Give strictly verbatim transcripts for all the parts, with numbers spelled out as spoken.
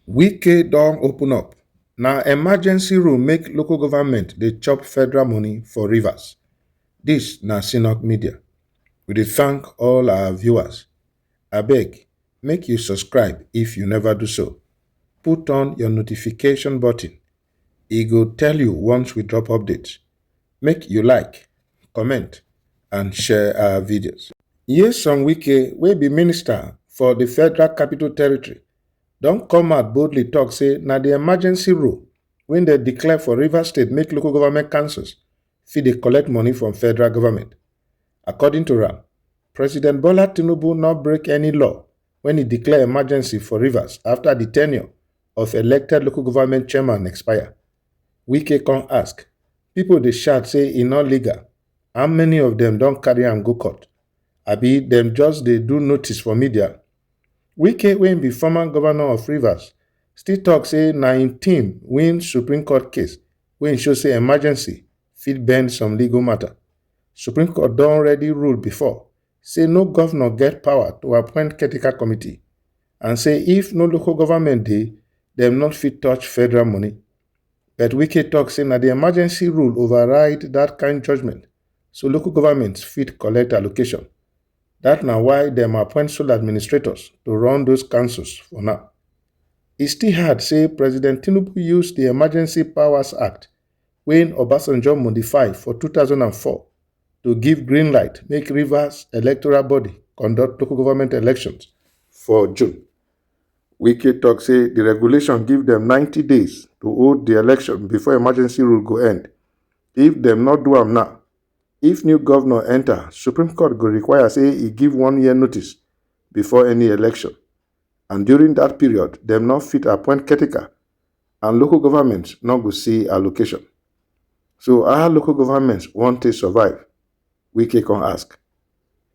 Wike don open up. Na emergency rule make local government dey chop federal money for Rivers. This na Synod Media. We dey thank all our viewers. Abeg, make you subscribe if you never do so. Put on your notification button. E go tell you once we drop updates. Make you like, comment, and share our videos. Nyesom Wike, wey be minister for the Federal Capital Territory, don come out boldly talk say na the emergency rule wey dem declare for Rivers State make local government councils fit dey collect money from federal government. According to am, President Bola Tinubu no break any law when he declare emergency for Rivers after the tenure of elected local government chairman expire. Wike come ask, people dey shout say e no legal. How many of them don carry am go court? Abi dem just dey do notice for media? Wike, wey be former governor of Rivers, still talk say na im team win Supreme Court case wey show say emergency fit bend some legal matter. Supreme Court don already rule before say no governor get power to appoint caretaker committee, and say if no local government dey, dem no fit touch federal money. But Wike talk say na the emergency rule override that kind judgment, so local governments fit collect allocation. That na why dem appoint sole administrators to run those councils for now. E still hard say President Tinubu use the Emergency Powers Act wey Obasanjo modify for two thousand and four to give green light make Rivers electoral body conduct local government elections for June. Wike talk say the regulation give them ninety days to hold the election before emergency rule go end. If dem no do am now, if new governor enter, Supreme Court go require say e give one year notice before any election. And during that period, dem no fit appoint caretaker, and local governments no go see allocation. So how local governments wan take survive? Wike come ask.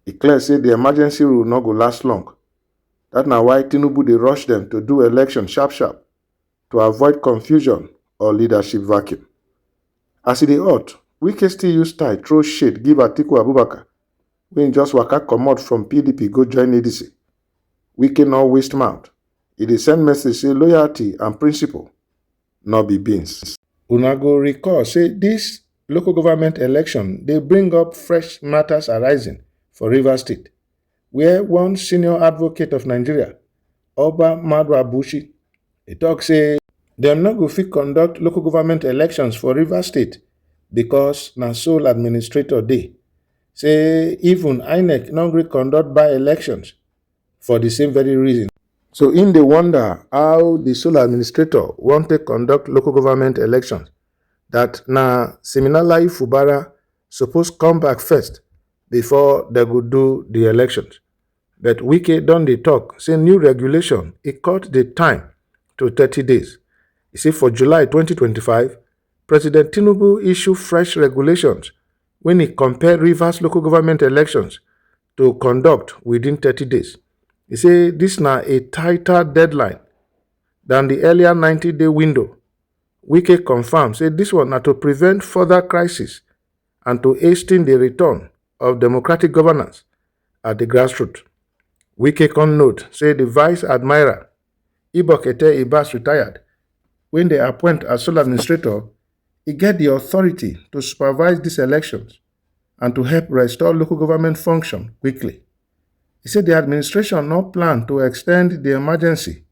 E clear say the emergency rule no go last long. That na why Tinubu dey rush them to do election sharp sharp to avoid confusion or leadership vacuum. As e dey hot, Wike still use style throw shade give Atiku Abubakar, wey just waka comot from P D P go join A D C. Wike no waste mouth. E dey send message say loyalty and principle no be beans. Una go recall say this local government election dey bring up fresh matters arising for Rivers State, where one senior advocate of Nigeria, Oba Madu Abushi, e talk say dem no go fit conduct local government elections for Rivers State because na sole administrator dey. Say even INEC no gree conduct by-elections for the same very reason. So im dey wonder how the sole administrator wan take conduct local government elections, that na Siminalayi Fubara suppose come back first before dem go do the elections. But Wike don dey talk say new regulation e cut the time to thirty days. E say for July twenty twenty-five, President Tinubu issue fresh regulations wey e compel Rivers local government elections to conduct within thirty days. E say this na a tighter deadline than the earlier ninety-day window. Wike confirm say this one na to prevent further crisis and to hasten the return of democratic governance at the grassroots. Wike come note say the vice admiral, Ibok Ete Ibas, retired, wey dem appoint as sole administrator, e get the authority to supervise these elections and to help restore local government function quickly. E say the administration no plan to extend the emergency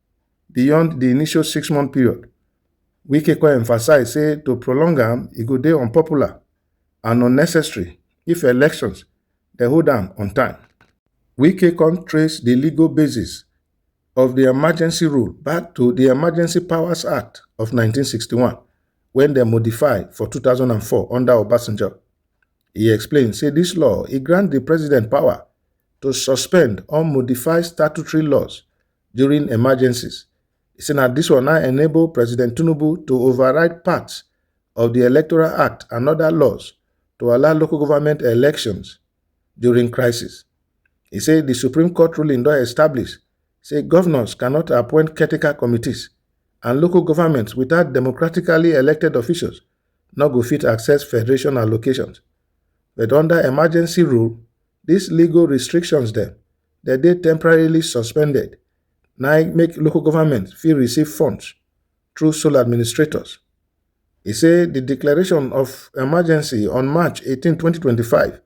beyond the initial six-month period. Wike come emphasize say to prolong am, e go dey unpopular and unnecessary if elections dem hold am on time. Wike come trace the legal basis of the emergency rule back to the Emergency Powers Act of nineteen sixty-one, wey dem modify for two thousand and four under Obasanjo. E explain say this law e grant the president power to suspend or modify statutory laws during emergencies. E say na this one now enable President Tinubu to override parts of the Electoral Act and other laws to allow local government elections during crisis. E say the Supreme Court ruling don establish say governors cannot appoint caretaker committees, and local governments without democratically elected officials no go fit access federation allocations. But under emergency rule, these legal restrictions dem, dem dey temporarily suspended. na im make local government fit receive funds through sole administrators. E say di declaration of emergency on March eighteen, twenty twenty-five,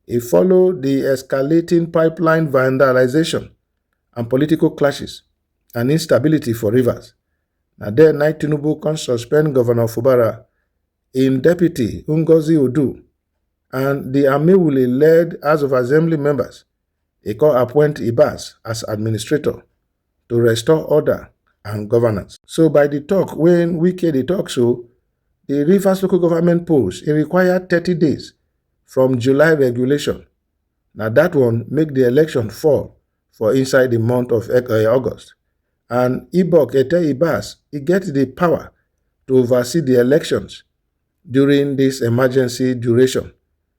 e follow di escalating pipeline vandalization and political clashes and instability for Rivers. Na there na Tinubu come suspend Governor Fubara, im deputy Ngozi Odu, and di Amewule-led House of Assembly members. E come appoint Ibas as administrator to restore order and governance. So by di talk wey Wike dey talk so, di Rivers local government polls, e require thirty days from July regulation. Na dat one make di election fall for inside di month of Ec- eh, August. And Ibok e tell Ibas e get di power to oversee di elections during dis emergency duration,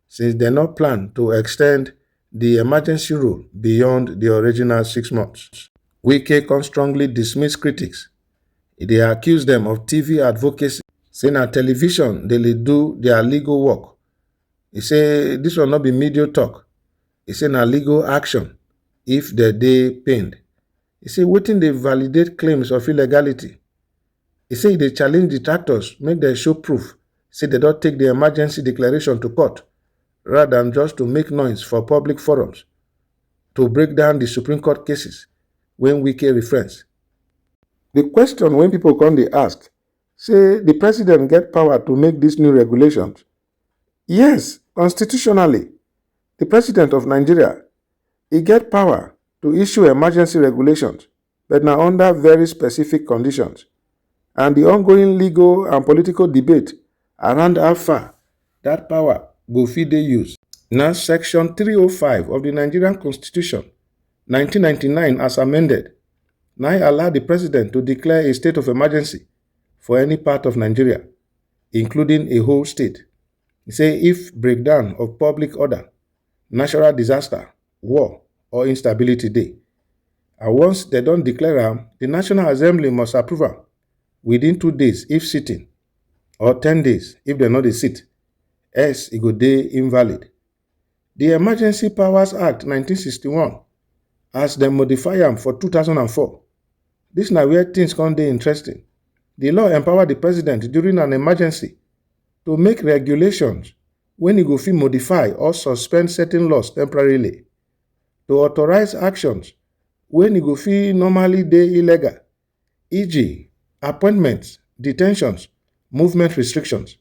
since dem no plan to extend di emergency rule beyond di original six months. Wike come strongly dismiss critics. E dey accuse dem of T V advocacy, say na television dey dey do their legal work. E say dis one no be media talk. E say na legal action if dem dey pained. E say wetin dey validate claims of illegality. E say e dey challenge detractors make dem show proof say dem don take di emergency declaration to court, rather than just to make noise for public forums to break down di Supreme Court cases wey Wike reference. Di question wey pipo come dey ask, say di president get power to make dis new regulations? Yes, constitutionally, di president of Nigeria, e get power to issue emergency regulations, but na under very specific conditions. And di ongoing legal and political debate around how far dat power go fit dey used. Na Section three oh five of di Nigerian Constitution, nineteen ninety-nine as amended, na im allow di president to declare a state of emergency for any part of Nigeria, including a whole state. E say if breakdown of public order, natural disaster, war, or instability dey, and once dem don declare am, di National Assembly must approve am within two days if sitting, or ten days if dem no dey sit, else e go dey invalid. Di Emergency Powers Act nineteen sixty-one, as dem modify am for two thousand and four, dis na where tins come dey interesting. Di law empower di president during an emergency to make regulations wen e go fit modify or suspend certain laws temporarily, to authorize actions wen e go fit normally dey illegal, e.g. appointments, detentions, movement restrictions,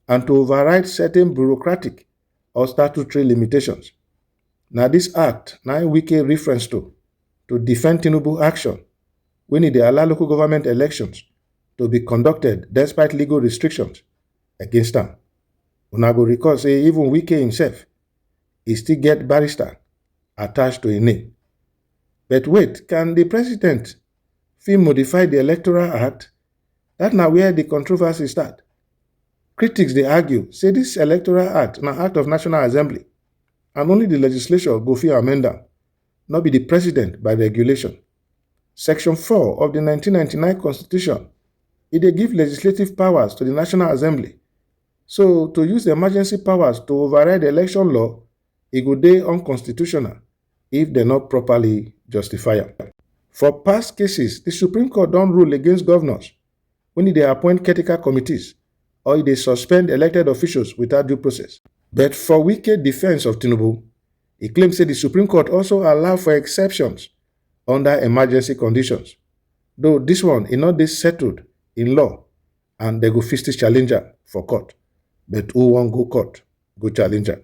and to override certain bureaucratic or statutory limitations. Na dis act na im Wike reference to, to defend Tinubu action wen e dey allow local government elections to be conducted despite legal restrictions against am. Una go recall say even Wike himself, e still get barrister attached to im name. But wait, can di president fit modify di Electoral Act? Dat na where di controversy start. Critics dey argue say dis Electoral Act na act of National Assembly, and only di legislature go fit amend am, no be di president by regulation. Section four of di nineteen ninety-nine Constitution, e dey give legislative powers to di National Assembly. So to use emergency powers to override election law, e go dey unconstitutional if dem no properly justify am. For past cases, di Supreme Court don rule against governors wen e dey appoint caretaker committees or e dey suspend elected officials without due process. But for Wike defence of Tinubu, e claim say di Supreme Court also allow for exceptions under emergency conditions, though dis one e no dey settled in law, and dem go fit still challenge am for court. But who wan go court go challenge am?